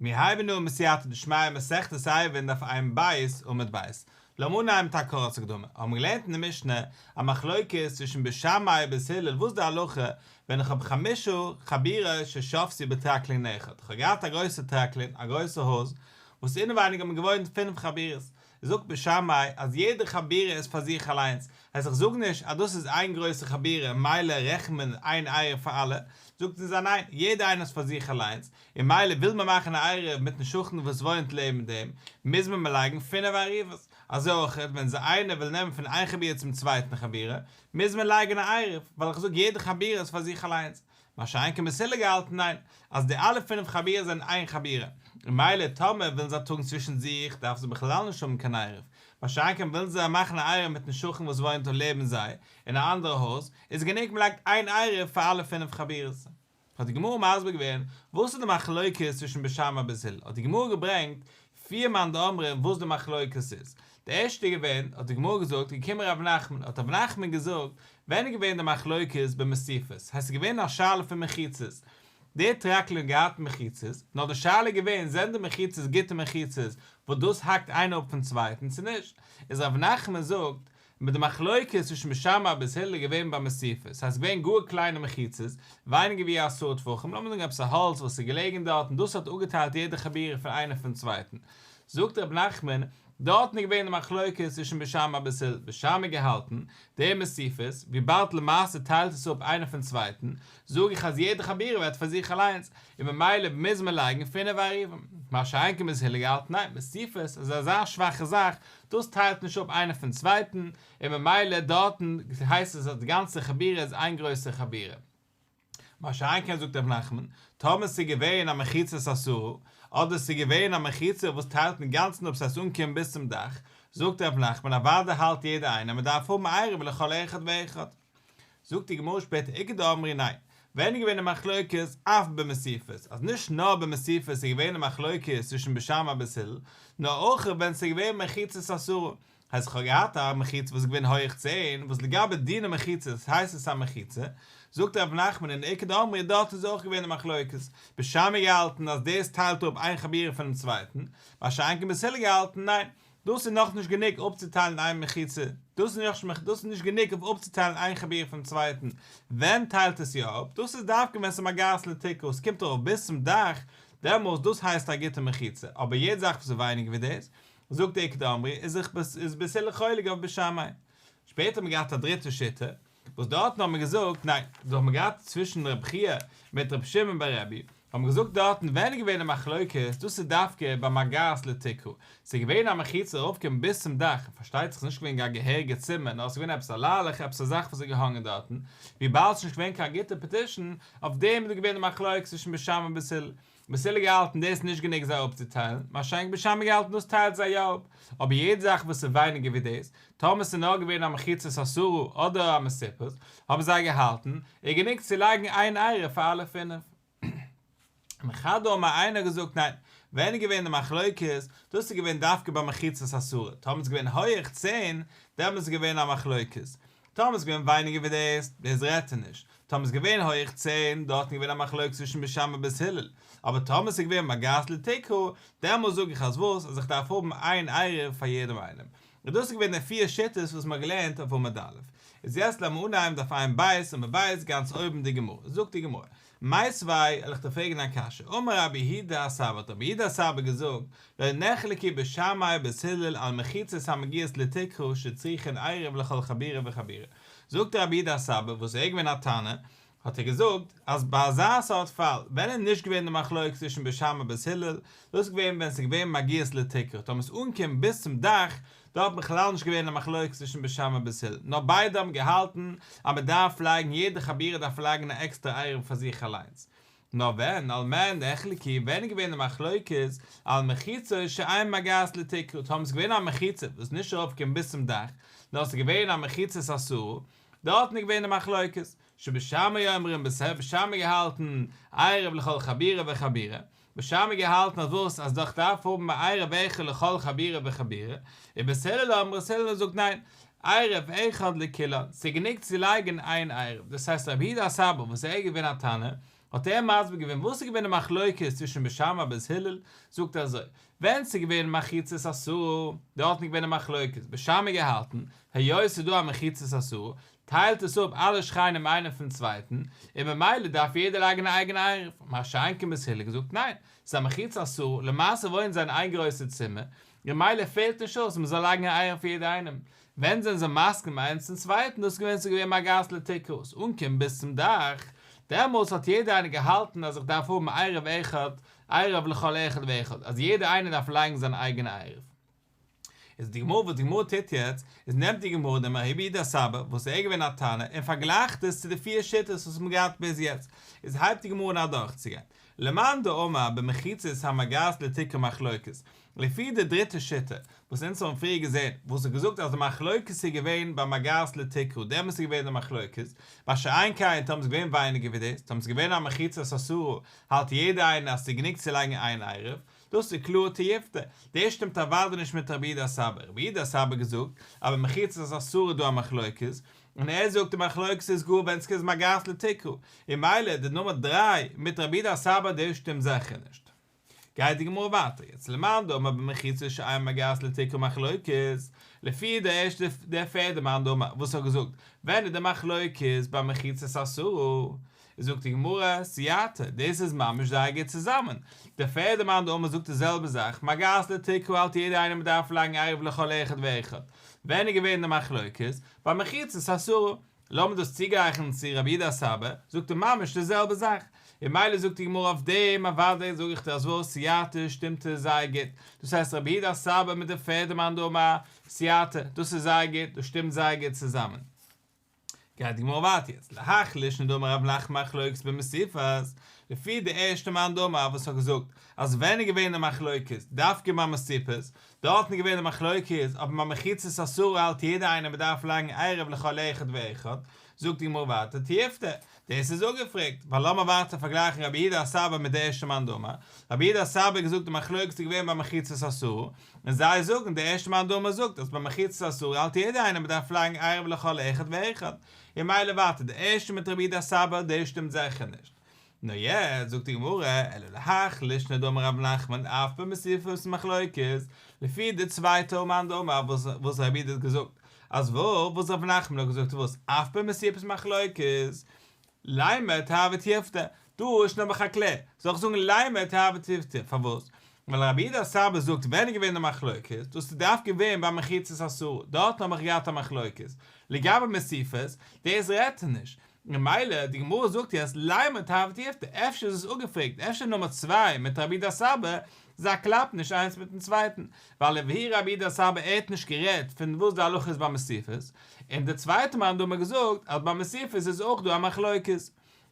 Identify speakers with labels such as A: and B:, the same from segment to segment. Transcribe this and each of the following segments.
A: מיר הייבן אן בסייעתא דשמיא מסכת עירובין דף ע"ב עמוד ב'. לאמיר אנהייבן מיט א קורצע הקדמה. האבן מיר געלערנט אין די משנה א מחלוקת צווישן בית שמאי ובית הלל וואס די הלכה ווען איך האב חמשה חבורות ששבתו בטרקלין אחד. איך האב געהאט א גרויסע טרקלין, א גרויסע הויז, וואס אינעווייניג האבן געוואוינט פינף חבורות. זאגט בית שמאי אז יעדע חבורה איז פאר זיך אליינס, הייסט איך זאג נישט אז דאס איז איין גרויסע חבורה מילא רעכנט מען איין עירוב פאר אלע, זאגט אונז א ניין, יעדע איינער איז פאר זיך אליינס, און מילא וויל מען מאכן א עירוב מיטן שכן וואס וואוינט לעבן דעם, מוז מען מען לייגן פינף עירובות, אזוי אויך ווען זיי איינער וויל נעמען פון איין חבורה צום צווייטן חבורה, מוז מען לייגן א עירוב, ווייל איך זאג יעדע חבורה איז פאר זיך אליינס, מה שאין כן בית הלל געהאלטן ניין, אז די אלע פינף חבורות זענען איין חבורה, און מילא טאמער ווילן זיי טראגן צווישן זיך דארפן זיי בכלל נישט האבן קיין עירוב, מה שאין כן ווילן זיי מאכן א עירוב מיטן שכן וואס וואוינט לעבן זיי אין א אנדערע הויז, איז גענוג מ'לייגט איין עירוב פאר אלע פינף חבורות. האט די גמרא מסביר געווען וואס איז די מחלוקת צווישן בית שמאי ובית הלל, האט די גמרא געברענגט פיר מאן דאמרים וואס די מחלוקת איז, די ערשטע איז געווען, האט די גמרא געזאגט, געקומען רב נחמן, האט רב נחמן געזאגט, ווען איז געווען די מחלוקת במסופות, הייסט ס'איז געווען א שאלה פון מחיצות, די טרקלין האט געהאט מחיצות, נאר די שאלה איז געווען זענען די מחיצות גוטע מחיצות וואס דאס האקט איינער אפ פון צווייטן צו נישט, איז רב נחמן זאגט, מיט די מחלוקת צווישן בית שמאי ובית הלל איז געווען ביי מסופות, ס'הייסט געווען גאר קליינע מחיצות, ווייניגער ווי עשרה טפחים, לאמיר זאגן עפעס א האלץ וואס איז געלעגן דארט און דאס האט אפגעטיילט יעדע חבורה פון איינער פון צווייטן. זאגט ר' נחמן, דארטן איז געווען די מחלוקת צווישן בית שמאי ובית הלל, בית שמאי געהאלטן, די מסופות, וויבאלד למעשה טיילט עס אפ איינער פון צווייטן, זאג איך אז יעדע חבורה ווערט פאר זיך אליינס, און ממילא מוז מען לייגן פינף עירובים. מה שאין כן בית הלל געהאלטן ניין, מסופות איז אזא שוואכע זאך, דאס טיילט נישט אפ איינער פון צווייטן, און ממילא דארטן הייסט עס אז די גאנצע חבורה איז איין גרויסע חבורה. מה שאין כן זאגט ר' נחמן, טאמער ס'איז געווען א מחיצת עשרה, אדער ס'איז געווען א מחיצה וואס טיילט אינגאנצן אפ ס'הייסט אנקומען ביז צום דאך, זאגט ר' נחמן אוודאי האלט יעדער איינער מ'דארף האבן עירוב לכל אחד ואחד. זאגט די גמרא שפעטער איכא דאמרי ניין, ווען איז געווען די מחלוקת אף במסופות, אז נישט נאר במסופות איז געווען די מחלוקת צווישן בית שמאי ובית הלל, נאר אויך ווען ס'איז געווען מחיצות עשרה, הייסט איך האב געהאט א מחיצה וואס איז געווען הויעך צען, וואס לגבי דיני מחיצות הייסט עס א מחיצה, זאגט ר' נחמן און איכא דאמרי דארט איז אויך געווען די מחלוקת, בית שמאי געהאלטן אז דאס טיילט אפ איין חבורה פונעם צווייטן, מה שאין כן בית הלל געהאלטן ניין, דאס איז נאכנישט גענוג אפצוטיילן איין מחיצה, דאס איז נישט גענוג אויף אפצוטיילן איין חבורה פונעם צווייטן, ווען טיילט עס יא אפ? דאס איז דווקא ווען ס'איז מגעת לתקרה, ס'קומט ארויף ביז צום דאך, דעמאלס דאס הייסט א גוטע מחיצה, אבער יעדע זאך וואס איז ווייניגער ווי דאס, זאגט איכא דאמרי, איז זיך איז בית הלל חולק אויף בית שמאי. שפעטער האט מען געהאט א דריטע שיטה, וואס דארטן האט מען געזאגט, ניין, דא האט מען געהאט צווישן רב חייא מיט רב שמעון בר רבי, האט מען געזאגט דארטן ווען איז געווען די מחלוקת, דאס איז דווקא ביי מגעת לתקרה, ס'איז געווען א מחיצה ארויפקומען ביז צום דאך, פארשטייט זיך ס'איז נישט געווען קיין געהעריגע צימער, נאר ס'איז געווען עפעס א ליילעך, עפעס א זאך וואס איז געהאנגען דארטן, וויבאלד ס'איז נישט געווען קיין גוטע partition, אויף דעם איז דא געווען די מחלוקת צווישן בית שמאי און בית הלל. בית הלל געהאלטן דאס איז נישט גענוג זיי אפצוטיילן, מה שאין כן בית שמאי געהאלטן דאס טיילט זיי יא אפ, אבער יעדע זאך וואס איז ווייניגער ווי דאס, טאמער ס'איז נאר געווען א מחיצת עשרה אדער א מסופת, האבן זיי געהאלטן, איז גענוג צו לייגן איין עירוב פאר אלע פינף. וחד אמר איינער האט געזאגט ניין, ווען איז געווען די מחלוקת, דאס איז געווען דווקא ביי מחיצת עשרה, טאמער ס'איז געווען הויעך צען, דעמאלס איז געווען א מחלוקת, טאמער ס'איז געווען ווייניגער ווי דאס, דאס רעדט ער נישט, טאמער ס'איז געווען הויעך צען, דארטן איז געווען א מחלוקת צווישן בית שמאי ובית הלל, אבער טאמער ס'איז געווען מגעת לתקרה, דעמאלס זאג איך אז וואס, אז איך דארף האבן איין עירוב פאר יעדעם איינעם. און דאס איז געווען די פיר שיטות וואס מ'האט געלערנט אויף עמוד א'. איז יעצט לאמיר אנהייבן דף ע"ב עמוד ב' גאנץ אויבן די גמרא. זאגט די גמרא, מיתיבי וועל איך דיר פרעגן א קשיא, אמר רבי יהודה הסבא האט רבי יהודה הסבא געזאגט, לא נחלקו בית שמאי ובית הלל על מחיצות המגיעות לתקרה שצריכין עירוב לכל חבורה וחבורה. זאגט רבי יהודה הסבא, וואס ער איז געווען א תנא, האט ער געזאגט, אז ביי אזא סארט פאל, ווען איז נישט געווען די מחלוקת צווישן בית שמאי ובית הלל, דאס איז געווען ווען עס איז געווען מגיעות לתקרה, טאמער עס אנקומט ביז צום דאך, דארט האט בכלל נישט געווען א מחלוקת צווישן בית שמאי ובית הלל, נאר ביידע האבן געהאלטן אז מען דארף לייגן, יעדע חבורה דארף לייגן א עקסטערע עירוב פאר זיך אליינס. נאר ווען, על מה נחלקו, ווען איז געווען די מחלוקת, על מחיצות שאין מגעת לתקרה, טאמער עס איז געווען א מחיצה וואס איז נישט ארויפגעקומען ביז צום דאך, נאר עס איז געווען א מחיצת עשרה, דארטן איז געווען די מחלוקת, שבית שמאי אומרים בית שמאי געהאלטן עירוב לכל חבורה וחבורה, בית שמאי געהאלטן אז וואס אז דאך דארף האבן א עירוב אחד לכל חבורה וחבורה, און בית הלל אומרים בית הלל זאגט ניין, עירוב אחד לכולן, ס'איז גענוג צו לייגן איין עירוב, דאס הייסט רבי יהודה הסבא וואס ער איז געווען א תנא, האט ער מסביר געווען וואס איז געווען די מחלוקת צווישן בית שמאי בית הלל, זאגט ער אזוי, ווען ס'איז געווען מחיצות עשרה, דארטן איז געווען די מחלוקת, בית שמאי געהאלטן, היות ס'איז דא א מחיצות עשרה, טיילט עס אפ אלע שכנים איינער פון צווייטן, און ממילא דארף יעדער לייגן א אייגענע עירוב, מה שאין כן בית הלל געזאגט ניין, ס'איז א מחיצה עשרה, למעשה וואוינען זיי אין איין גרויסע צימער, ממילא פעלט נישט אויס מ'זאל לייגן א עירוב פאר יעדער איינעם, ווען זענען זיי מסכים איינס צום צווייטן דאס איז געווען ס'איז געווען מגעת לתקרה ס'אנקומען ביז צום דאך, דעמאלטס האט יעדער איינער געהאלטן אז איך דארף האבן עירוב אחד עירוב לכל אחד ואחד אז יעדער איינער דארף לייגן זיין אייגענע עירוב. איז די גמרא וואס די גמרא טוט יעצט איז נעמט די גמרא דעם רבי יהודה הסבא וואס ער איז געווען א תנא און פארגלייכט עס צו די פיר שיטות וואס מ'האט געהאט ביז יעצט, איז הייבט די גמרא אן אדורכצוגיין למאן דאמר במחיצות המגעת לתקרה מחלוקת, לפי די דריטע שיטה וואס אונז האבן פריער געזען, וואס האט געזאגט אז די מחלוקת איז געווען ביי מגעת לתקרה, דעמאלס איז געווען די מחלוקת, מה שאין כן טאמער ס'איז געווען ווייניגער ווי דאס, טאמער ס'איז געווען א מחיצות עשרה, האלט יעדער איינער אז ס'איז גענוג צו לייגן איין עירוב, דאס איז קלאר תיובתא, דאס שטימט אוודאי נישט מיט רבי יהודה הסבא, רבי יהודה הסבא האט געזאגט אז ביי מחיצות עשרה איז דא א מחלוקת, און ער זאגט די מחלוקת איז גאר ווען ס'איז מגעת לתקרה, און ממילא די נומער דריי מיט רבי יהודה הסבא דאס שטימט זיכער נישט. גייט די גמרא ווייטער יעצט למאן דאמר במחיצות שאין מגעת לתקרה מחלוקת, לפי די ערשטע די פערדע מאן דאמר וואס האט געזאגט ווען איז די מחלוקת ביי מחיצות עשרה, זאגט די גמרא סייעתא דאס איז ממש זייער גוט צוזאמען, די פערדע מאן דאמר זאגט די זעלבע זאך מגעת לתקרה האלט יעדער איינער מ'דארף לייגן עירוב לכל אחד ואחד, ווען איז געווען די מחלוקת? ביי מחיצות עשרה. לאמיר דאס צוגלייכן צו רבי יהודה הסבא, זאגט ער ממש די זעלבע זאך, און ממילא זאגט די גמרא אויף דעם אוודאי זאג איך דיר אז וואס סייעתא שטימט עס זייער גוט, דאס הייסט רבי יהודה הסבא מיט די פערדע מאן דאמר סייעתא, דאס איז זייער גוט, דאס שטימט זייער גוט צוזאמען. גייט די גמרא ווייטער יעצט, להך לישנא דאמר רב נחמן מחלוקת במסופות, לפי די ערשטע מאן דאמר וואס האט געזאגט אז ווען איז געווען די מחלוקת דווקא ביי מסופות, דארטן איז געווען די מחלוקת, אבער ביי מחיצות עשרה האלט יעדער איינער מען דארף לייגן עירוב לכל אחד ואחד, זאגט די גמרא ווייטער תיובתא, דאס איז אפגעפרעגט, ווייל לאמיר ווייטער פארגלייכן רבי יהודה הסבא מיט די ערשטע מאן דאמר, רבי יהודה הסבא האט געזאגט די מחלוקת איז געווען ביי מחיצות עשרה, און זיי זאגן, די ערשטע מאן דאמר זאגט אז ביי מחיצות עשרה האלט יעדער איינער מען דארף לייגן עירוב לכל אחד ואחד, און ממילא ווייטער די ערשטע מיט רבי יהודה הסבא דאס שטימט זיכער נישט. נאר יעצט זאגט די גמרא, אלא להך לישנא דאמר רב נחמן אף במסופות מחלוקת, לפי די צווייטע מאן דאמר וואס רבי יהודה האט געזאגט, אז וואס רב נחמן האט געזאגט וואס אף במסופות מחלוקת, לימא תיהוי תיובתא, דא איז שוין האב איך א קלער, זאל איך זאגן לימא תיהוי תיובתא, פארוואס? ווייל רבי יהודה הסבא זאגט ווען איז געווען די מחלוקת, דאס איז דווקא געווען ביי מחיצות עשרה, דארטן האב איך געהאט א מחלוקת, לגבי מסיפות, דאס רעדט ער נישט, ממילא די גמרא זאגט יעצט לימא תיהוי תיובתא, אפשר איז עס אפגעפרעגט, אפשר נומער צוויי מיט רבי יהודה הסבא, זיי קלאפן נישט איינס מיטן צווייטן, ווייל והוא רבי יהודה הסבא ער האט נישט גערעדט פון וואס די הלכה איז ביי מסיפות, און די צווייטע מאן דאמר געזאגט אז ביי מסיפות איז אויך דא א מחלוקת.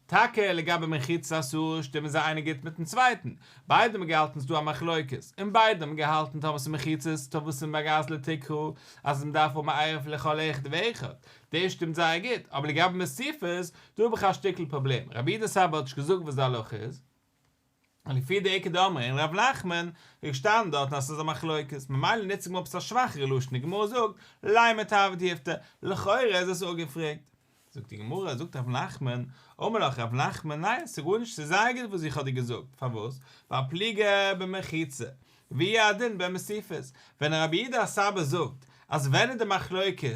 A: טאקע לגבי מחיצות עשרה שטימען זיי איינער גוט מיטן צווייטן, ביידע האבן געהאלטן ס'דא א מחלוקת, און ביידע האבן געהאלטן טאמער ס'איז מחיצות טאמער ס'איז מגעת לתקרה אז מ'דארף האבן א עירוב לכל אחד ואחד, דאס שטימט זייער גוט, אבער לגבי מסיפות, דא האב איך א שטיקל פראבלעם, רבי יהודה הסבא האט נישט געזאגט וואס די הלכה איז, און לפי די איכא דאמרי אין ר' נחמן איז געשטאנען דארטן אז ס'איז א מחלוקת, ממילא נוצט די גמרא עפעס א שוואכערע לשון, די גמרא זאגט, לימא תיהוי תיובתא, לכאורה איז עס אפגעפרעגט. זאגט די גמרא, זאגט ר' נחמן, אמר לך ר' נחמן, ניין, ס'איז גארנישט, ס'איז זייער גוט וואס איך האב דיר געזאגט, פארוואס? ווייל פליגי במחיצה, והוא הדין במסופות, ווען רבי יהודה הסבא זאגט אז ווען איז די מחלוקת,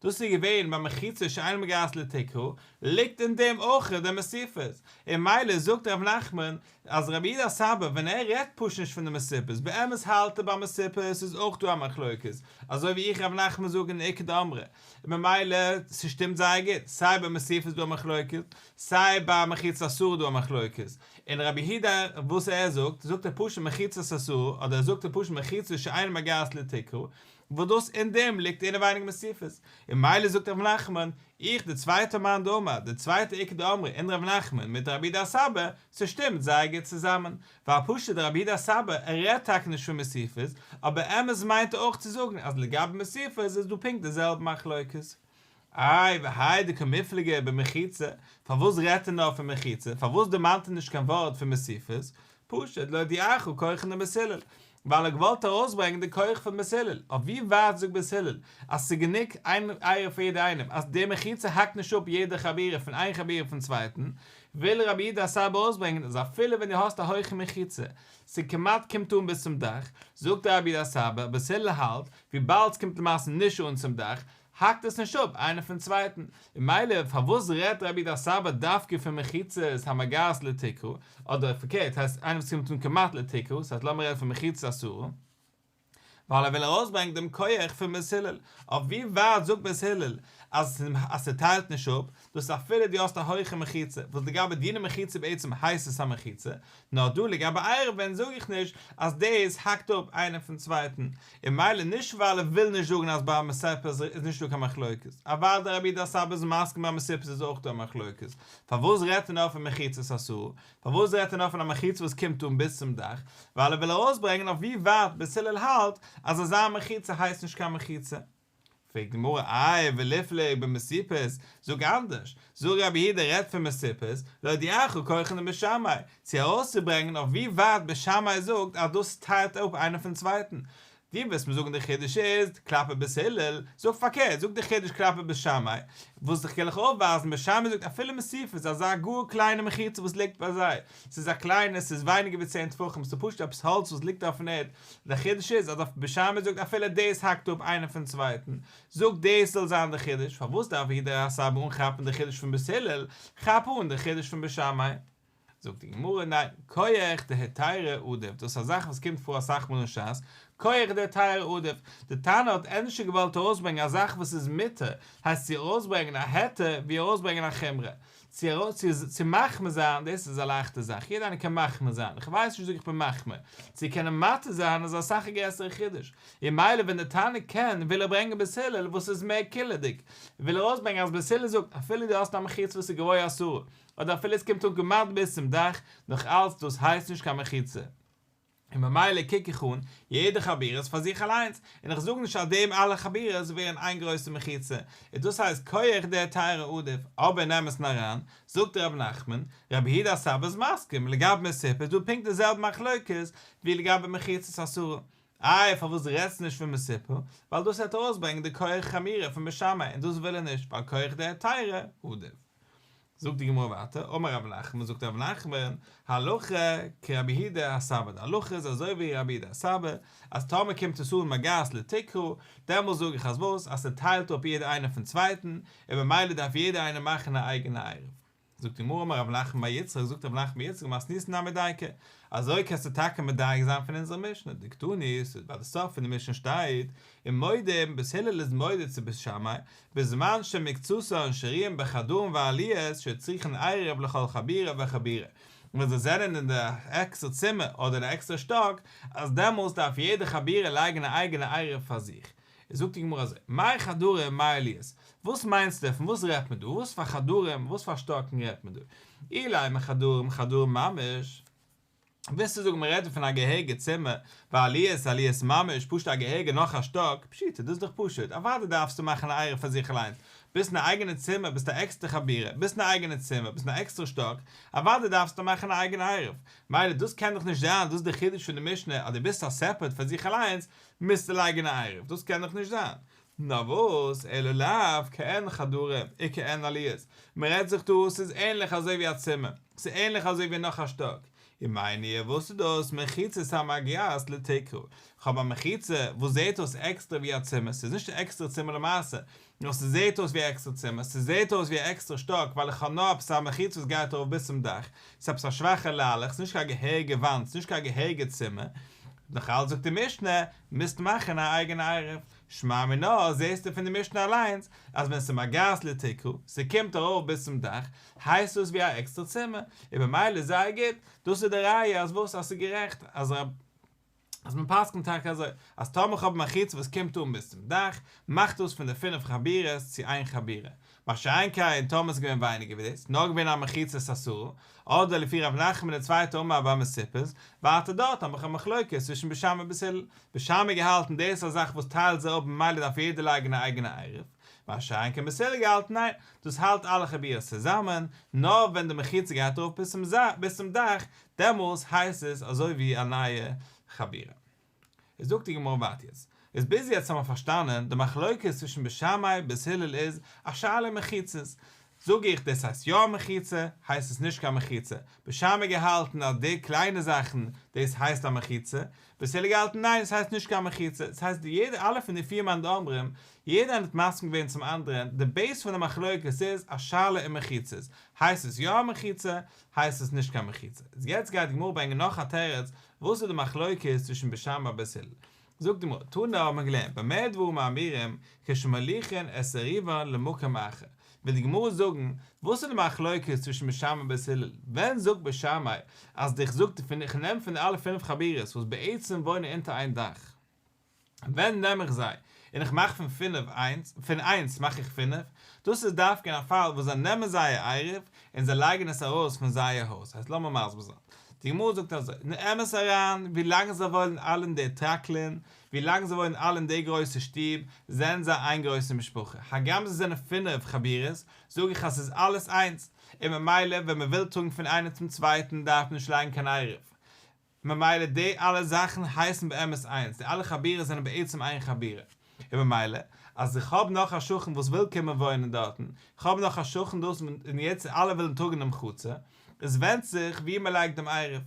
A: דאס איז געווען ביי מחיצה שאין מגעת לתקרה, ליגט אין דעם אויך די מסיפות, און ממילא זאגט ר' נחמן אז רבי יהודה הסבא ווען ער רעדט פשוט נישט פון די מסיפות, באמת האלט ער ביי מסיפות איז אויך דא א מחלוקת, אזוי ווי איך ר' נחמן זאג אין איכא דאמרי, און ממילא ס'שטימט זייער גוט, סיי ביי מסיפות איז דא א מחלוקת, סיי ביי מחיצה עשרה איז דא א מחלוקת, און רבי יהודה וואס ער זאגט, זאגט ער פשוט מחיצות עשרה, אדער ער זאגט ער פשוט מחיצה שאין מגעת לתקרה, וואס דאס אין דעם ליגט אינעווייניג מסיפות, און ממילא זאגט ר' נחמן, איך די צווייטע מאן דאמר, די צווייטע איכא דאמרי אין ר' נחמן מיט רבי יהודה הסבא, ס'שטימט זייער גוט צוזאמען, ווייל פשוט רבי יהודה הסבא ער רעדט טאקע נישט פון מסיפות, אבער אמת מיינט ער אויך צו זאגן אז לגבי מסיפות איז דא פונקט די זעלבע מחלוקת. איי והאי דקמיפלגי במחיצה, פארוואס רעדט ער נאר פון מחיצה, פארוואס דערמאנט ער נישט קיין ווארט פון מסיפות, פשוט להודיעך כחן דבית הלל. ווייל ער האט געוואלט ארויסברענגען די כח פון בית הלל, אויף ווי ווייט זאגט בית הלל אז ס'איז גענוג איין עירוב פאר יעדער איינעם, אז די מחיצה האקט נישט אפ יעדע חבורה פון איין חבורה פון צווייטן, וויל רבי יהודה הסבא ארויסברענגען אז אפילו ווען דו האסט א הויכע מחיצה, ס'כמעט קומט אן ביז צום דאך, זאגט רבי יהודה הסבא, בית הלל האלט, וויבאלד ס'קומט למעשה נישט אן צום דאך, האקט עס נישט אפ איינער פון צווייטן, און ממילא פארוואס רעדט רבי יהודה הסבא דווקא פון מחיצות המגעת לתקרה, אדער פארקערט הייסט איינער וואס קומט אן כמעט לתקרה, ס'הייסט לאמיר רעדן פון מחיצות עשרה, ווייל ער וויל ארויסברענגען דעם כח פון בית הלל, אויף ווי ווייט זאגט בית הלל אז אז ס'טיילט נישט אפ, דאס אפילו דו האסט א הויכע מחיצה, וואס לגבי דיני מחיצה בעצם הייסט עס א מחיצה, נאר דא לגבי עירובין זאג איך נישט אז דאס האקט אפ איינער פון צווייטן, און ממילא נישט ווייל ער וויל נישט זאגן אז ביי מסופות איז נישט דא קיין מחלוקת, אוודאי רבי יהודה הסבא איז מסכים ביי מסופות איז אויך דא א מחלוקת, פארוואס רעדט ער נאר פון מחיצות עשרה? פארוואס רעדט ער נאר פון א מחיצה וואס קומט אן ביז צום דאך? ווייל ער וויל ארויסברענגען אויף ווי ווייט בית הלל האלט אז אזא מחיצה הייסט נישט קיין מחיצה. פרעגט די גמרא, איי וליפלוג במסופות, זאג אנדערש, זאג רבי יהודה רעדט פון מסופות, להודיעך כחן דבית שמאי, צו ארויסצוברענגען אויף ווי ווייט בית שמאי זאגט אז דאס טיילט אפ איינער פון צווייטן, דו וועסט מיר זאגן די חידוש איז כלפי בית הלל, זאג פארקערט, זאג די חידוש כלפי בית שמאי, וואס איך קען דיך אויפווייזן, בית שמאי זאגט אפילו מסופות, אזא גאר קליינע מחיצה וואס ליגט ביי זיי, ס'איז א קליינע, ס'איז ווייניגער ווי צען טפחים, ס'איז פשוט עפעס האלץ וואס ליגט אויפן ערד, דער חידוש איז אז אויף בית שמאי זאגט אפילו דאס האקט אפ איינער פון צווייטן, זאג דאס זאל זיין די חידוש, פארוואס דארף רבי יהודה הסבא אנכאפן די חידוש פון בית הלל, כאפ אן די חידוש פון בית שמאי. זאגט די גמרא ניין, כח דהיתירא עדיף, דאס איז א זאך וואס קומט פאר אסאך מאל אין ש"ס, כח דהיתירא עדיף, די תנא האט ענדערשער געוואלט ארויסברענגען א זאך וואס איז מותר, הייסט צו ארויסברענגען א היתר ווי ארויסברענגען א חומרא, צו צו מחמיר זיין, דאס איז א לייכטע זאך, יעדער איינער קען מחמיר זיין, איך ווייס נישט זאג איך בין מחמיר, צו קענען מתיר זיין איז אסאך א גרעסערע חידוש, און ממילא ווען די תנא קען וויל ער ברענגען בית הלל וואס איז מער קולא'דיג, וויל ער ארויסברענגען אז בית הלל זאגט אפילו דו האסט א מחיצה וואס איז גבוה עשרה, אדער אפילו עס קומט אן כמעט ביז צום דאך, נאך אלץ דאס הייסט נישט קיין מחיצה. און ממילא קוק איך אן יעדע חבורה איז פאר זיך אליינס, און איך זאג נישט אז דעם אלע חבורות ווערן איין גרויסע מחיצה, און דאס הייסט כח דהיתירא עדיף, אבער אין אמת'ן אריין, זאגט ר' נחמן, רבי יהודה הסבא איז מסכים, לגבי מסופה איז דא פונקט די זעלבע מחלוקת ווי לגבי מחיצות עשרה. איי פארוואס רעדסטו נישט פון מסופה? ווייל דאס וועט ארויסברענגען די כח חמירא פון בית שמאי און דאס וויל ער נישט ווייל כח דהיתירא עדיף. זאגט די גמרא ווייטער, אמר רב נחמן, זאגט רב נחמן, הלכה כרבי יהודה הסבא, די הלכה איז אזוי ווי רבי יהודה הסבא, אז טאמער קומט עס אן מגעת לתקרה, דעמאלס זאג איך אז וואס, אז ס'טיילט אפ יעדער איינער פון צווייטן, און ממילא דארף יעדער איינער מאכן א אייגענע עירוב. זאגט די גמרא אמר רב נחמן בר יצחק, זאגט רב נחמן בר יצחק מתניתין נמי דייקא, אזוי קענסטו טאקע מדייק זיין פון אונזער משנה, דקתני, ס'איז ביי די סוף פון די משנה שטייט, ומודים, בית הלל איז מודה צו בית שמאי, בזמן שמקצתן שרויים בחדרים ועליות שצריכין עירוב לכל חבורה וחבורה, ווען זיי זענען אין די עקסטער צימער אדער אין א עקסטער שטאק, אז דעמאלס דארף יעדע חבורה לייגן א אייגענע עירוב פאר זיך. איז זאגט די גמרא אזוי, מאי חדרים מאי עליות, וואס מיינסטו פון וואס רעדט מען דא, וואס פאר חדרים, וואס פאר שטאקן רעדט מען דא, אילימא חדרים חדרים ממש, ווילסטו זאגן מען רעדט דא פון א געהעריגע צימער, ועליות עליות ממש, פשוט א געהעריגע נאך א שטאק, פשיטא, דאס איז דאך פשוט, אוודאי דארפסטו מאכן א עירוב פאר זיך אליינס, ביסט אין א אייגענע צימער ביסט א עקסטער חבורה, ביסט אין א אייגענע צימער ביסט אין א עקסטערע שטאק, אוודאי דארפסטו מאכן א אייגענע עירוב, מילא דאס קען דאך נישט זיין, דאס איז די חידוש פון די משנה אז דו ביסט א סעפערט פאר זיך אליינס, מוזטו לייגן א עירוב, דאס קען דאך נישט זיין. נאר וואס, אלא לאו כעין חדרים וכעין עליות, מען רעדט זיך דא ס'איז ענליך אזוי ווי א צימער, ס'איז ענליך אזוי ווי נאך א שטאק, ומאי ניהו וואס איז דאס מחיצות המגיעות לתקרה, כ'האב א מחיצה וואס זעהט אויס עקסטער ווי א צימער, ס'איז נישט א עקסטערע צימער למעשה, נאר ס'זעהט אויס ווי א עקסטערע צימער, ס'זעהט אויס ווי א עקסטערע שטאק ווייל איך האב נאר עפעס א מחיצה וואס גייט ארויף ביז צום דאך, ס'איז עפעס א שוואכע ליילעך, ס'איז נישט קיין געהעריגע וואנט, ס'איז נישט קיין געהעריגע צימער, נאך אלץ זאגט די משנה, מוזט מאכן א אייגענע עירוב. שמע מינה, זעהסטו פון די משנה אליינס, אז ווען ס'איז מגעת לתקרה, ס'קומט ארויף ביז צום דאך, הייסט דאס ווי א עקסטערע צימער, און במילא איז זייער גוט, דאס איז די ראיה אז וואס אז ס'איז גערעכט אז אז מען פסק'נט טאקע אזוי, אז טאמער איך האב א מחיצה וואס קומט אן ביז צום דאך, מאכט דאס פון די פינף חבורות צו איין חבורה, מה שאין כן טאמער ס'איז געווען ווייניגער ווי דאס, נאר געווען א מחיצת עשרה, אדער לפי ר' נחמן די צווייטע אמר ביי מסופות, ווייטער דארט האב איך א מחלוקת צווישן בית שמאי ובית הלל, בית שמאי געהאלטן דאס איז א זאך וואס טיילט זיי אפ ממילא דארף יעדער לייגן א אייגענע עירוב, מה שאין כן בית הלל געהאלטן ניין, דאס האלט אלע חבורות צוזאמען, נאר ווען די מחיצה גייט ארויף ביז צום דאך, דעמאלס הייסט עס אזוי ווי א נייע חבורה. איז זאגט די גמרא ווייטער יעצט, איז ביז יעצט האבן מיר פארשטאנען די מחלוקת צווישן בית שמאי בית הלל איז א שאלה אין מחיצות, זאג איך דאס הייסט יא א מחיצה, הייסט עס נישט קיין מחיצה, בית שמאי געהאלטן אז די קליינע זאכן דאס הייסט א מחיצה, בית הלל געהאלטן ניין עס הייסט נישט קיין מחיצה, דאס הייסט יעדער אלע פון די פיר מאן דאמרים יעדער איינער האט מסכים געווען צום אנדערען, די בעיס פון די מחלוקת איז א שאלה אין מחיצות, הייסט עס יא א מחיצה, הייסט עס נישט קיין מחיצה. איז יעצט גייט די גמרא ברענגען נאך א תירוץ וואס איז די מחלוקת צווישן בית שמאי בית הלל. זאגט די גמרא, תנא האט מען געלערנט במה דברים אמורים כשמוליכין את עירובן למקום אחר, וויל די גמרא זאגן וואס איז די מחלוקת צווישן בית שמאי בית הלל, ווען זאגט בית שמאי אז איך זאג פון איך נעם פון די אלע פינף חבורות וואס בעצם וואוינען אונטער איין דאך, ווען נעם איך זיי און איך מאך פון פינף איינס, פון איינס מאך איך פינף, דאס איז דווקא אין א פאל וואס זיי נעמען זייער עירוב און זיי לייגן עס ארויס פון זייער הויז, הייסט לאמיר מסביר זיין, די גמרא זאגט אזוי, אין אמת אריין, ווי לאנג זיי וואוינען אלע אין די טרקלין, ווי לאנג זיי וואוינען אלע אין די גרויסע שטוב, זענען זיי איין גרויסע משפחה, הגם זיי זענען פינף חבורות, זאג איך אז ס'איז אלעס איינס, און ממילא ווען מ'וויל טראגן פון איינעם צום צווייטן דארף מען נישט לייגן קיין עירוב, ממילא די אלע זאכן הייסן באמת איינס, די אלע חבורות זענען בעצם איין חבורה, און ממילא אז איך האב נאך א שכן וואס וויל קומען וואוינען דארטן, איך האב נאך א שכן דאס און יעצט אלע ווילן טראגן דעם חצר, עס ווענדט זיך ווי מען לייגט דעם עירוב.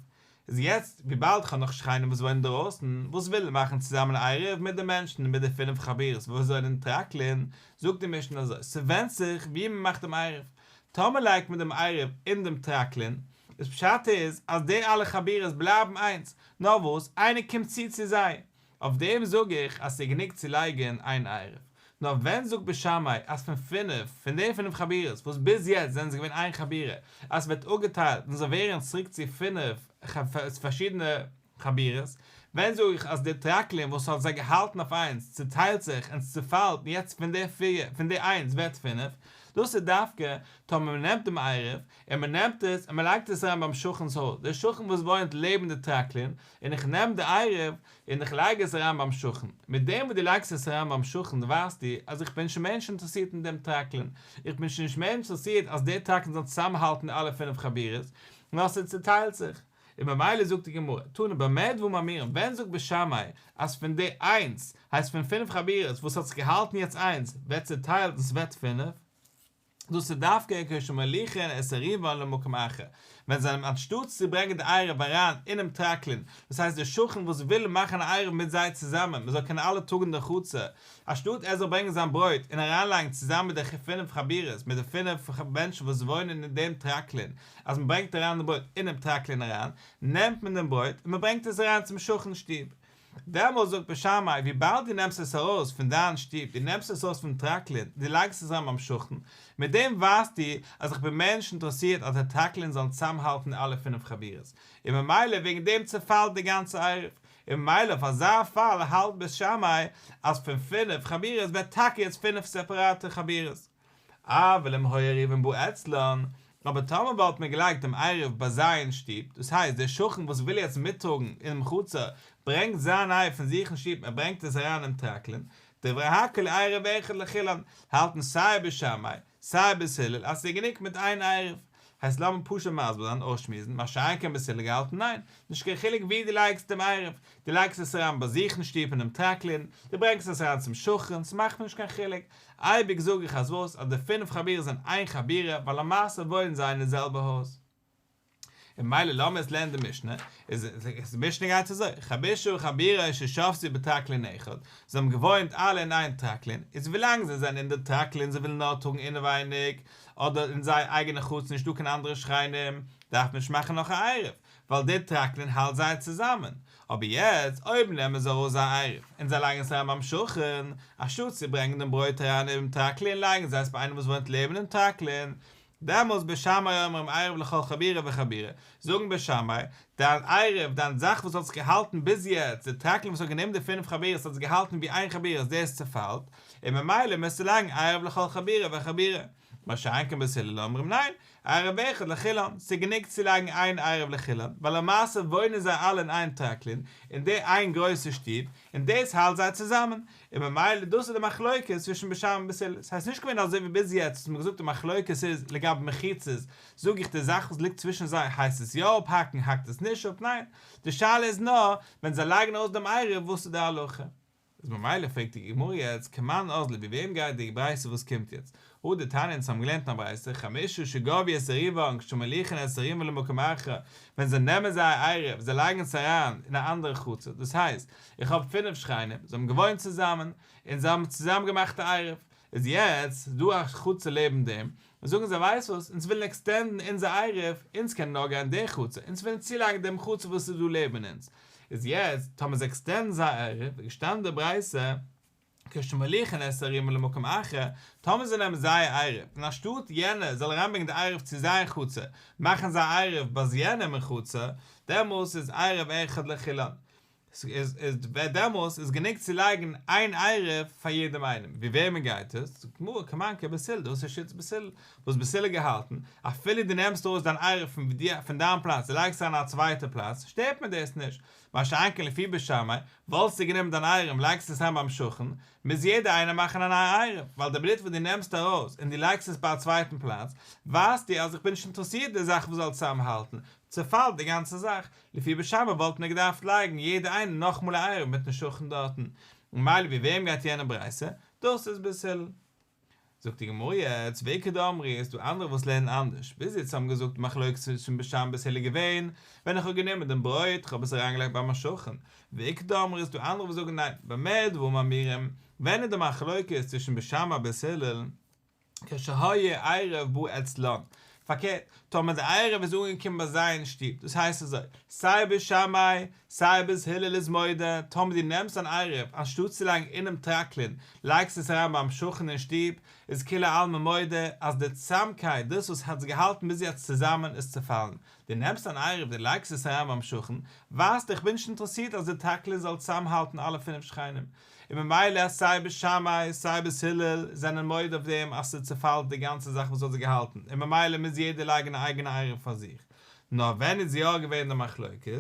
A: איז יעצט וויבאלד איך האב נאך שכנים וואס וואוינען אינדערויסן וואס ווילן מאכן צוזאמען א עירוב מיט די מענטשן מיט די פינף חבורות וואס וואוינען אין טרקלין, זאגט די משנה אזוי, ס'ווענדט זיך ווי מען מאכט דעם עירוב, טאמער לייגט מען דעם עירוב אין דעם טרקלין, איז פשט איז אז די אלע חבורות בלייבן איינס, נאר וואס איינער קומט צו צו זיי, אויף דעם זאג איך אז ס'איז גענוג צו לייגן איין עירוב. נאר ווען זאגט בית שמאי אז פון פינף, פון די פינף חבורות וואס ביז יעצט זענען זיי געווען איין חבורה, אז ס'ווערט אפגעטיילט און זיי ווערן צוריק צו פינף פארשידענע חבורות, ווען זאג איך אז די טרקלין וואס האט זיי געהאלטן אויף איינס צוטיילט זיך און ס'צופאלט און יעצט פון די פיר פון די איינס ווערט פינף, דאס איז דווקא טאמער מ'נעמט דעם עירוב און מ'נעמט עס און מ'לייגט עס אריין ביים שכן'ס הויז, דער שכן וואס וואוינט לעבן די טרקלין, און איך נעם די עירוב און איך לייג עס אריין ביים שכן, מיט דעם וואס דו לייגסט עס אריין ביים שכן ווייזטו אז איך בין שוין מער נישט אינטערעסירט אין דעם טרקלין, איך בין שוין נישט מער אינטערעסירט אז דער טרקלין זאל צוזאמהאלטן די אלע פינף חבורות, נאר ס'צוטיילט זיך. און ממילא זאגט די גמרא, תנא במה דברים אמורים, ווען זאגט בית שמאי אז פון די איינס, הייסט פון פינף חבורות וואס האט זיך געהאלטן יעצט איינס, ווערט צוטיילט און ס'ווערט פינף, דאס איז דווקא כשמוליכין את עירובן למקום אחר, ווען זיי נעמען אנשטאטס צו ברענגען די עירוב אריין אינעם טרקלין, דאס הייסט דער שכן וואס וויל מאכן א עירוב מיט זיי צוזאמען, מען זאל קענען אלע טראגן די חצר, אנשטאט ער זאל ברענגען זיין ברויט און אריינלייגן צוזאמען מיט די פינף חבורות, מיט די פינף מענטשן וואס וואוינען אין דעם טרקלין, אז מען ברענגט אריין די ברויט אינעם טרקלין אריין, נעמט מען דעם ברויט און מען ברענגט עס אריין צום שכן'ס שטוב. דעמאלס זאגט בית שמאי, וויבאלד דו נעמסט עס ארויס פון דיין שטוב, דו נעמסט עס ארויס פון טרקלין, דו לייגסט עס אריין ביים שכן, מיט דעם ווייזטו אז איך בין מער נישט אינטערעסירט אז די טרקלין זאלן צוזאמהאלטן אלע פינף חבורות, און ממילא וועגן דעם צעפאלט די גאנצע עירוב, און ממילא אויף אזא פאל האלט בית שמאי אז פון פינף חבורות ווערט טאקע יעצט פינף סעפעראטע חבורות. אבל אם היה עירובן בא אצלן, אבער טאמער וואלט מען געלייגט דעם עירוב ביי זיי אין שטוב, דאס הייסט דער שכן וואס וויל יעצט מיטטראגן אינעם חצר ברענגט זיין עירוב פון זיך אין שטוב און ברענגט עס אריין אינעם טרקלין, דברי הכל עירוב אחד לכולן, האלטן סיי בית שמאי סיי בית הלל אז ס'איז גענוג מיט איין עירוב. הייסט לאמיר פשוט מסביר זיין, אויסשמועסן, מה שאין כן בית הלל געהאלטן ניין, נישט קיין חילוק ווי דו לייגסט דעם עירוב, דו לייגסט עס אריין ביי זיך אין שטוב אינעם טרקלין, דו ברענגסט עס אריין צום שכן, ס'מאכט מיר נישט קיין חילוק, אייביג זאג איך אז וואס, אז די פינף חבורות זענען איין חבורה, ווייל למעשה וואוינען זיי אין די זעלבע הויז. און ממילא לאמיר עס לערנען די משנה, איז די משנה גייט אזוי, חמשה חבורות ששבתו בטרקלין אחד, זיי האבן געוואוינט אלע אין איין טרקלין, איז ווילאנג זיי זענען אין די טרקלין זיי ווילן נאר טראגן אינעווייניג, אדער אין זייער אייגענע חצר נישטא קיין אנדערע שכנים, דארף מען נישט מאכן נאך א עירוב, ווייל די טרקלין האלט זיי צוזאמען, אבער יעצט אויב נעמען זיי ארויס זייער עירוב און זיי לייגן עס אריין ביים שכן, אנשטאט צו ברענגען דעם ברויט אריין אינעם טרקלין לייגן זיי עס ביי איינעם וואס וואוינט לעבן דעם טרקלין, דעמאלס בית שמאי אומרים עירוב לכל חבורה וחבורה, זאגן בית שמאי, דיין עירוב, דיין זאך וואס האט זיך געהאלטן ביז יעצט, די טרקלין וואס האט גענומען די פינף חבורות האט זיך געהאלטן ווי איין חבורה דאס צופאלט, און ממילא מוזטו לייגן עירוב לכל חבורה וחבורה. מה שאין כן בית הלל אומרים ניין, עירוב אחד לכולן, ס'איז גענוג צו לייגן איין עירוב לכולן, ווייל למעשה וואוינען זיי אלע אין איין טרקלין, אין די איין גרויסע שטוב, און דאס האלט זיי צוזאמען, און ממילא דאס איז די מחלוקת צווישן בית שמאי און בית הלל, ס'הייסט נישט געווען אזוי ווי ביז יעצט וואס מ'האט געזאגט די מחלוקת איז לגבי מחיצות, זאג איך די זאך וואס ליגט צווישן זיי הייסט עס יא אפהאקן האקט עס נישט אפ, ניין, די שאלה איז נאר ווען זיי לייגן ארויס דעם עירוב וואס איז די הלכה. איז ממילא פרעגט די גמרא יעצט כמאן אזלא ווי וועם גייט די ברייתא וואס קומט יעצט? הא דתניא אונז האבן געלערנט אין א ברייתא חמשה שגבו את עירובן כשמוליכין את עירובן למקום אחר ווען זיי נעמען זייער עירוב זיי לייגן עס אריין אין א אנדערע חצר דאס הייסט איך האב פינף שכנים זיי האבן געוואוינט צוזאמען און זיי האבן צוזאמען געמאכט א עירוב איז יעצט דא א חצר לעבן דעם זאגן זיי ווייסט וואס אונז ווילן עקסטענדן אונזער עירוב אונז קענען נאר גיין די חצר אונז ווילן צולייגן דעם חצר וואס איז דא לעבן אונז איז יעצט טאמער זיי עקסטענדן זייער עירוב איז געשטאנען די ברייתא כשמוליכין את עירובן למקום אחר, טאמער זיי נעמען זייער עירוב און אנשטאט יענער זאל אריינברענגען די עירוב צו זייער חצר מאכן זיי עירוב ביי יענעם אין חצר דעמאלס איז עירוב אחד לכולן איז איז דעמאלס איז גענוג צו לייגן איין עירוב פאר יעדעם איינעם, ווי וועמען גייט עס? זאגט די גמרא כמאן כבית הלל, דאס איז שיטת בית הלל, וואס בית הלל האט געהאלטן, אפילו דו נעמסט ארויס דיין עירוב פון פון דיין פלאץ און לייגסט אריין א צווייטע פלאץ, שטערט מיר דאס נישט, מה שאין כן לפי בית שמאי, וואלסטו גענומען דיין עירוב און לייגסט עס אריין ביים שכן, מוז יעדער איינער מאכן א נייע עירוב, ווייל די מינוט וואס דו נעמסט ארויס און דו לייגסט עס ביי א צווייטן פלאץ, ווייזטו אז איך בין נישט אינטערעסירט די זאך וואס זאל צוזאמהאלטן, צעפאלט די גאנצע זאך, לפי בית שמאי וואלט מען געדארפט לייגן יעדער איינער נאכאמאל א עירוב מיטן שכן דארטן, ממילא ווי וועם גייט יענע ברייתא? דאס איז בית הלל. זאגט די גמרא יעצט, ואיכא דאמרי איז דא אנדערע וואס לערנען אנדערש, ביז יעצט האבן געזאגט די מחלוקת צווישן בית שמאי בית הלל איז געווען ווען איך האב גענומען דעם ברויט איך האב עס אריינגעלייגט ביי מיין שכן, ואיכא דאמרי איז דא אנדערע וואס זאגן ניין, במה דברים אמורים, ווען איז די מחלוקת צווישן בית שמאי בית הלל? כשהיה עירוב בא אצלן, פארקערט, טאמער די עירוב איז אנגעקומען ביי זיי אין שטוב, דאס הייסט אזוי, סיי בית שמאי, סיי בית הלל איז מודה, טאמער דו נעמסט אן עירוב, אנשטאט צו לייגן אינעם טרקלין, לייגסט עס אריין ביים שכן אין שטוב, איז כולי עלמא מודה אז די צאמקייט, דאס וואס האט זיך געהאלטן ביז יעצט צוזאמען, איז צעפאלן. דו נעמסט אן עירוב, דו לייגסט עס אריין ביים שכן, ווייזט איך בין נישט אינטערעסירט אז די טרקלין זאל צוזאמהאלטן אלע פינף שכנים, און ממילא אז סיי בית שמאי סיי בית הלל זענען מודה אויף דעם אז ס'צעפאלט די גאנצע זאך וואס האט זיך געהאלטן און ממילא מוז יעדער לייגן א אייגענע עירוב פאר זיך. נאר ווען איז יא געווען די מחלוקת?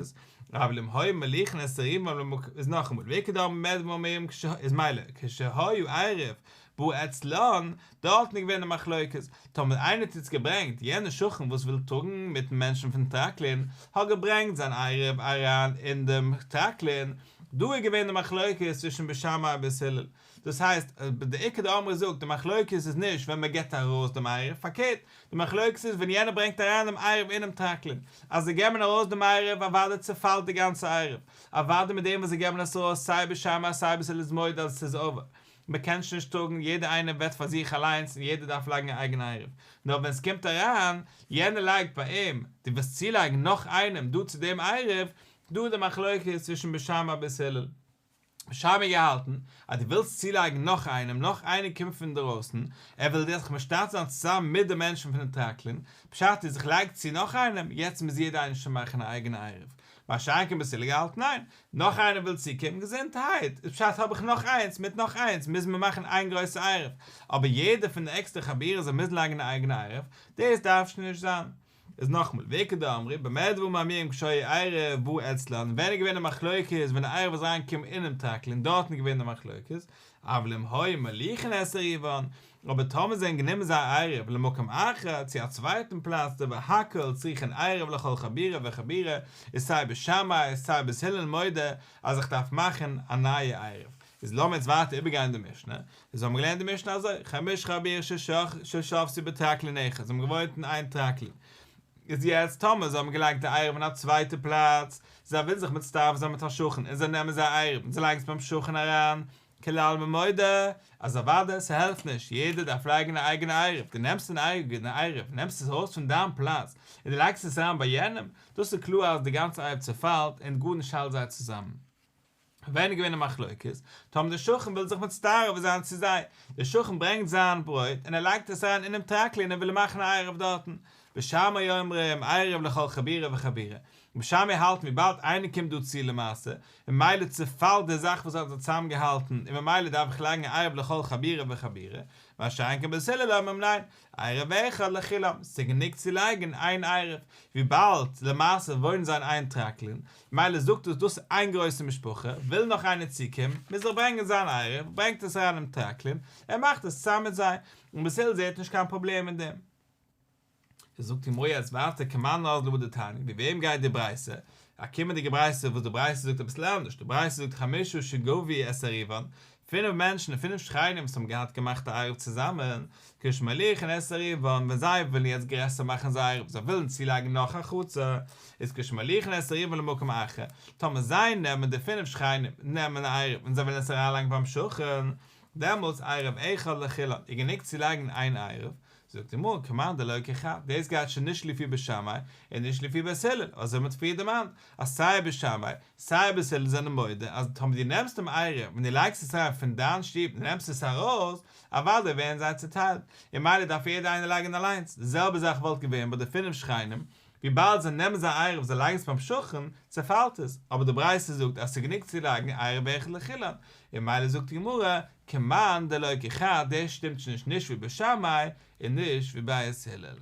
A: אבל אם היו מוליכין את עירובן למקום איז נאכאמאל ואיכא דאמרי במה דברים אמורים איז מילא כשהיה עירוב בא אצלן, דארטן איז געווען די מחלוקת, טאמער איינער האט יעצט געברענגט, יענער שכן וואס וויל טראגן מיטן מענטשן פון טרקלין, האט געברענגט זיין עירוב אריין אין דעם טרקלין, דא איז געווען די מחלוקת צווישן בית שמאי און בית הלל, דאס הייסט, די איכא דאמרי זאגט די מחלוקת איז נישט ווען מען געבט ארויס דעם עירוב, פארקערט, די מחלוקת איז ווען יענער ברענגט אריין דעם עירוב אינעם טרקלין, אז זיי געבן ארויס דעם עירוב אוודאי צעפאלט די גאנצע עירוב, אוודאי מיט דעם וואס זיי געבן עס ארויס סיי בית שמאי סיי בית הלל איז מודה אז עס איז over, מען קען שוין נישט טראגן, יעדער איינער וועט פאר זיך אליינס און יעדער דארף לייגן א אייגענע עירוב, נאר ווען עס קומט אריין, יענער לייגט ביי אים, דו ווילסט צולייגן נאך איינעם דא צו דעם עירוב, דא איז די מחלוקת צווישן בית שמאי בית הלל. בית שמאי געהאלטן אז דו ווילסט צולייגן נאך איינעם, נאך איינער קומט פון אינדערויסן, ער וויל זיך משתתף זיין צוזאמען מיט די מענטשן פון די טרקלין, פשט איז איך לייג צו נאך איינעם, יעצט מוז יעדער איינער שוין מאכן א אייגענע עירוב. מה שאין כן בית הלל געהאלטן ניין, נאך איינער וויל צוקומען, געזונטהייט, איז פשט האב איך נאך איינס מיט נאך איינס מוז מען מאכן איין גרויסע עירוב, אבער יעדער פון די עקסטערע חבורות זיי מוזן לייגן א אייגענע עירוב, דאס דארף שוין נישט זיין. איז נאכאמאל, ואיכא דאמרי, במה דברים אמורים כשהיה עירוב בא אצלן, ווען איז געווען די מחלוקת ווען די עירוב איז אריינגעקומען אינעם טרקלין דארטן איז געווען די מחלוקת, אבל אם היו מוליכין את עירובן, אבער טאמער זיי האבן גענומען זייער עירוב למקום אחר, צו א צווייטן פלאץ, דברי הכל צריכין עירוב לכל חבורה וחבורה, איז סיי בית שמאי סיי בית הלל מודה אז איך דארף מאכן א נייע עירוב. איז לאמיר יעצט ווייטער איבערגיין די משנה, איז האבן מיר געלערנט די משנה אזוי, חמש חבורות ששבתו בטרקלין אחד, זיי האבן געוואוינט אין איין טרקלין, איז יעצט טאמער זיי האבן געלייגט די עירוב אין א צווייטע פלאץ, זיי ווילן זיך מצטרף זיין מיט א שכן און זיי נעמען זייער עירוב און זיי לייגן עס ביים שכן אריין, כולי עלמא מודה אז אוודאי ס'העלפט נישט, יעדער דארף לייגן א אייגענע עירוב, דו נעמסט אן אייגענע עירוב, נעמסט עס ארויס פון דיין פלאץ און דו לייגסט עס אריין ביי יענעם, דאס איז קלאר אז די גאנצע עירוב צעפאלט און גארנישט האלט זיי צוזאמען. ווען איז געווען די מחלוקת? טאמער דער שכן וויל זיך מצטרף זיין צו זיי, דער שכן ברענגט זיין ברויט און ער לייגט עס אריין אינעם טרקלין און וויל מאכן א עירוב דארטן, בית שמאי אומרים עירוב לכל חבורה וחבורה, בית שמאי האלטן וויבאלד איינער קומט דא צו למעשה, ממילא צופאלט די זאך וואס האט זיי צוזאם געהאלטן און ממילא דארף איך לייגן א עירוב לכל חבורה וחבורה, מה שאין כן בית הלל אומרים ניין, עירוב אחד לכולם, ס'גענוג צו לייגן איין עירוב, וויבאלד למעשה וואוינען זיי אין איין טרקלין, ממילא זאגט עס דאס איז איין גרויסע משפחה, וויל נאך איינער צוקומען, מוז ער ברענגען זיין עירוב, ברענגט עס אריין אינעם טרקלין, ער מאכט עס צוזאם מיט זיי, און בית הלל זעהט נישט קיין פראבלעם אין דעם. זאגט די גמרא יעצט ווייטער כמאן אזלא הא דתניא, ווי וועם גייט די ברייתא? א קומענדיגע ברייתא וואס די ברייתא זאגט אביסל אנדערש, די ברייתא זאגט חמשה שגבו את עירובן, פינף מענטשן און פינף שכנים וואס האבן געהאט געמאכט א עירוב צוזאמען, כשמוליכין את עירובן, ווען זיי ווילן יעצט גרעסער מאכן זייער עירוב, זיי ווילן צולייגן נאך א חצר, איז כשמוליכין את עירובן למקום אחר, טאמער זיי נעמען די פינף שכנים נעמען א עירוב און זיי ווילן עס אריינלייגן ביים שכן, דעמאלטס עירוב אחד לכולן, איז גענוג צו לייגן איין עירוב, זאגט די גמרא כמאן דלא כחד, דאס גייט שוין נישט לפי בית שמאי און נישט לפי בית הלל, אזוי ווי מ'האט פריער דערמאנט אז סיי בית שמאי סיי בית הלל זענען מודה אז טאמער דו נעמסט דעם עירוב און דו לייגסט עס אריין פון דיין שטוב און נעמסט עס ארויס, אוודאי ווערן זיי צוטיילט, און ממילא דארף יעדער איינער לייגן אליינס, די זעלבע זאך וואלט געווען ביי די פינף שכנים, וויבאלד זיי נעמען זייער עירוב זיי לייגן עס ביים שכן, צעפאלט עס, אבער די ברייתא זאגט אז ס'איז גענוג צו לייגן עירוב אחד לכולן, און ממילא זאגט די גמרא, כמאן דלא כחד, דאס שטימט שוין נישט נישט ווי בית שמאי און נישט ווי בית הלל.